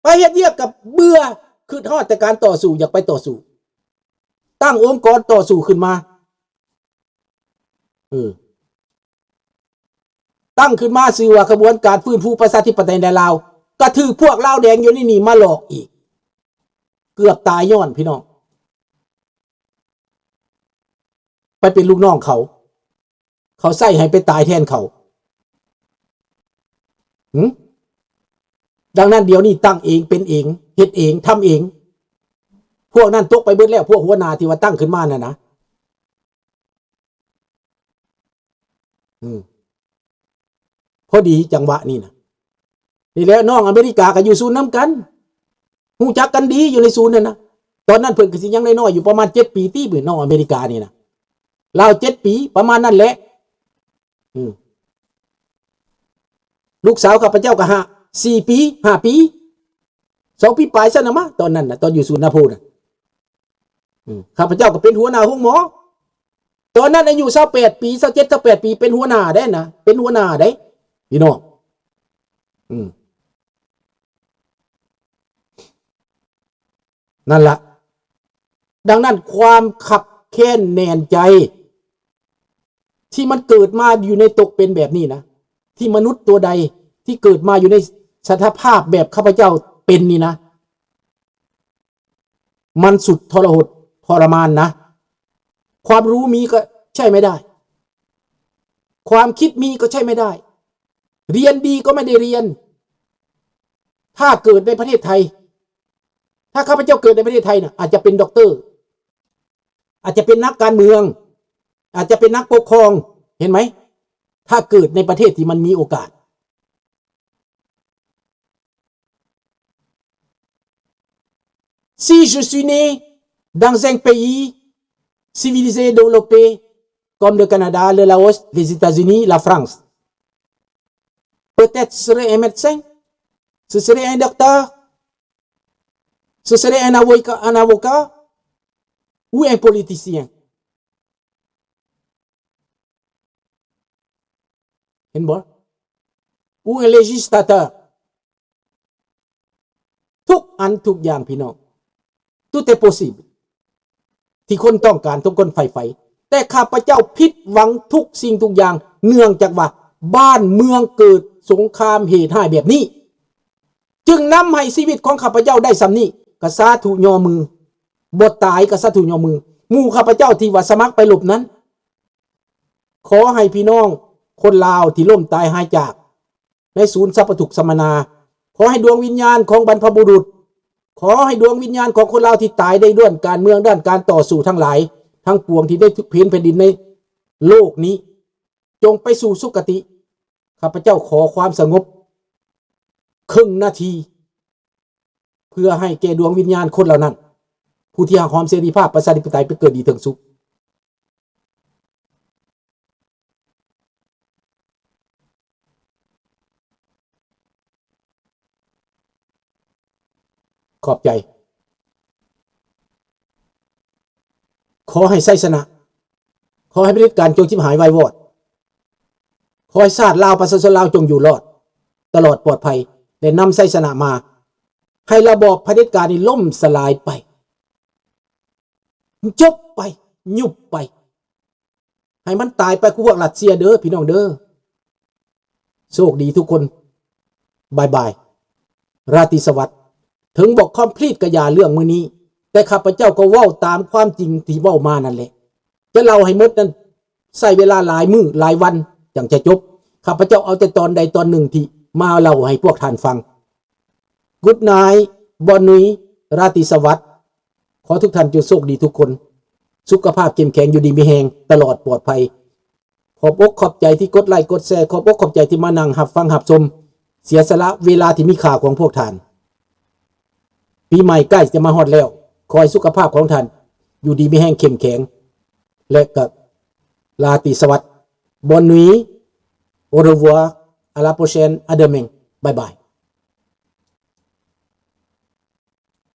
ຖ້າເຮັດວຽກກໍເບື່ອ ຄິດຮອດແຕ່ການຕໍ່ສູ້ ຢາກໄປຕໍ່ສູ້ ຕັ້ງອົງກອນຕໍ່ສູ້ຂຶ້ນມາ ເອີ ຕັ້ງຂຶ້ນມາຊື່ວ່າຂະບວນການຟື້ນຟູປະຊາທິປະໄຕໃນລາວ ກະຖືກພວກລາວແດງຢູ່ໃນນີ້ມາຫຼອກອີກ ເກືອບຕາຍຍ້ອນ ພີ່ນ້ອງ ໄປເປັນລູກນ້ອງເຂົາ ເຂົາໃຊ້ໃຫ້ໄປຕາຍແທນເຂົາ ຫື? ດັ່ງນັ້ນດຽວນີ້ຕັ້ງເອງ ເປັນເອງ ເຮັດເອງ ທຳເອງ ພວກນັ້ນຕົກໄປເບິດແລ້ວ ພວກຫົວໜ້າທີ່ວ່າຕັ້ງຂຶ້ນມານັ້ນນະ ອືມ ພໍດີຈັງຫວະນີ້ນະ ນີ້ແຫຼະ ນ້ອງອາເມລິກາກໍຢູ່ສູນນຳກັນ ຮູ້ຈັກກັນດີຢູ່ໃນສູນນັ້ນນະ ຕອນນັ້ນເພິ່ນກໍຊິຍັງນ້ອຍໆຢູ່ ປະມານເຈັດປີຕິ ເພິ່ນ ນ້ອງອາເມລິການີ້ນະ ລາວເຈັດປີ ປະມານນັ້ນແຫຼະ ອືມ ລູກສາວຂ້າພະເຈົ້າກໍຫ້າ ສີ່ປີ ຫ້າປີ ສອງປີປາຍຊັ້ນນະມາ ຕອນນັ້ນນະ ຕອນຢູ່ສູນນາໂພນະ ອືມ ຂ້າພະເຈົ້າກໍເປັນຫົວໜ້າໂຮງໝໍ ຕອນນັ້ນອາຍຸຊາວແປດປີ ຊາວເຈັດ ຊາວແປດປີ ເປັນຫົວໜ້າໄດ້ນະ ເປັນຫົວໜ້າໄດ້ ພີ່ນ້ອງ ອືມ ນັ້ນລະ ດັ່ງນັ້ນຄວາມຄັບແຄ້ນແໜ້ນໃຈ ທີ່ມັນເກີດມາຢູ່ໃນຕົກເປັນແບບນີ້ນະ ທີ່ມະນຸດຕົວໃດທີ່ເກີດມາຢູ່ໃນສະຖານະພາບແບບຂ້າພະເຈົ້າເປັນນີ້ນະ ມັນສຸດທໍລະຫົດທໍລະມານນະ ความรู้มีก็ใช้ไม่ได้ ความคิดมีก็ใช้ไม่ได้ เรียนดีก็ไม่ได้เรียน ถ้าเกิดในประเทศไทย ถ้าข้าพเจ้าเกิดในประเทศไทยน่ะ อาจจะเป็นด็อกเตอร์ อาจจะเป็นนักการเมือง อาจจะเป็นนักปกครอง เห็นไหม ถ้าเกิดในประเทศที่มันมีโอกาส Si je suis né dans un pays civilisé, développé, comme le Canada, le Laos, les États-Unis, la France, peut-être je serai un médecin, je serai un docteur, je serai un avocat, un avocat ou un politicien. ເຫັນບໍ່? Ou un législateur. ທຸກອັນທຸກຢ່າງ ພີ່ນ້ອງ tout est possible ທີ່ຄົນຕ້ອງການ ທຸກຄົນໃຝ່ໃຝ່ ແຕ່ຂ້າພະເຈົ້າຜິດຫວັງທຸກສິ່ງທຸກຢ່າງ ເນື່ອງຈາກວ່າບ້ານເມືອງເກີດສົງຄາມເຫດຮ້າຍແບບນີ້ ຈຶ່ງນຳໃຫ້ຊີວິດຂອງຂ້າພະເຈົ້າໄດ້ສ່ຳນີ້ ກະສາທຸຍໍມື ບໍ່ຕາຍກະສາທຸຍໍມື ໝູ່ຂ້າພະເຈົ້າທີ່ວ່າສະໝັກໄປລົບນັ້ນ ຂໍໃຫ້ພີ່ນ້ອງຄົນລາວທີ່ລົ້ມຕາຍຫາຍຈາກໃນສູນສັບປະທຸກສຳມະນາ ຂໍໃຫ້ດວງວິນຍານຂອງບັນພະບຸລຸດ ຂໍໃຫ້ດວງວິນຍານຂອງຄົນລາວທີ່ຕາຍໃນດ້ານການເມືອງ ດ້ານການຕໍ່ສູ້ທັງຫຼາຍທັງປວງທີ່ໄດ້ເພນແຜ່ນດິນໃນໂລກນີ້ ຈົ່ງໄປສູ່ສຸຄະຕິ. ຂ້າພະເຈົ້າຂໍຄວາມສະຫງົບເຄິ່ງນາທີ ເພື່ອໃຫ້ແກ່ດວງວິນຍານຄົນເຫຼົ່ານັ້ນ ຜູ້ທີ່ຮັກຫອມເສລີພາບ ປະຊາທິປະໄຕ ໄປເກີດດີເຖິງສຸກ. ຂອບໃຈ. ຂໍໃຫ້ໄຊຊະນະ. ຂໍໃຫ້ຜະເດັດການຈົ່ງຈິບຫາຍວາຍວອດ. ຂໍໃຫ້ຊາດລາວ ປະຊາຊົນລາວຈົ່ງຢູ່ລອດ ຕະຫຼອດປອດໄພ ແລະ ນຳໄຊຊະນະມາ ໃຫ້ລະບອບຜະເດັດການນີ້ລົ້ມສະຫຼາຍໄປ. ຈົບໄປ ຍຸບໄປ ໃຫ້ມັນຕາຍໄປຄືພວກຣັດເຊຍເດີ ພີ່ນ້ອງເດີ. ໂຊກດີທຸກຄົນ. ບາຍບາຍ. ລາຕີສະຫວັດ. ເຖິງບໍ່ຄອມພລີດກະຢ່າເລື່ອງມື້ນີ້ ແຕ່ຂ້າພະເຈົ້າກໍເວົ້າຕາມຄວາມຈິງທີ່ເວົ້າມານັ້ນແຫຼະ. ຈະເລົ່າໃຫ້ໝົດນັ້ນ ໃຊ້ເວລາຫຼາຍມື້ຫຼາຍວັນຈັ່ງຈະຈົບ. ຂ້າພະເຈົ້າເອົາແຕ່ຕອນໃດຕອນໜຶ່ງທີ່ມາເລົ່າໃຫ້ພວກທ່ານຟັງ. Good night, bonne nuit, ລາຕີສະຫວັດ. ຂໍທຸກທ່ານຈົ່ງໂຊກດີທຸກຄົນ, ສຸຂະພາບເຂັ້ມແຂງ, ຢູ່ດີມີແຮງ, ຕະຫຼອດປອດໄພ. ຂອບອົກຂອບໃຈທີ່ກົດໄລກົດແຊ, ຂອບອົກຂອບໃຈທີ່ມານັ່ງຮັບຟັງຮັບຊົມ, ເສຍສະຫຼະເວລາທີ່ມີຄ່າຂອງພວກທ່ານ. ປີໃໝ່ໃກ້ຈະມາຮອດແລ້ວ, ຂໍໃຫ້ສຸຂະພາບຂອງທ່ານຢູ່ດີມີແຮງເຂັ້ມແຂງ ແລະ ກໍລາຕີສະຫວັດ. Bonne nuit, au revoir, à la prochaine, à demain. Bye bye.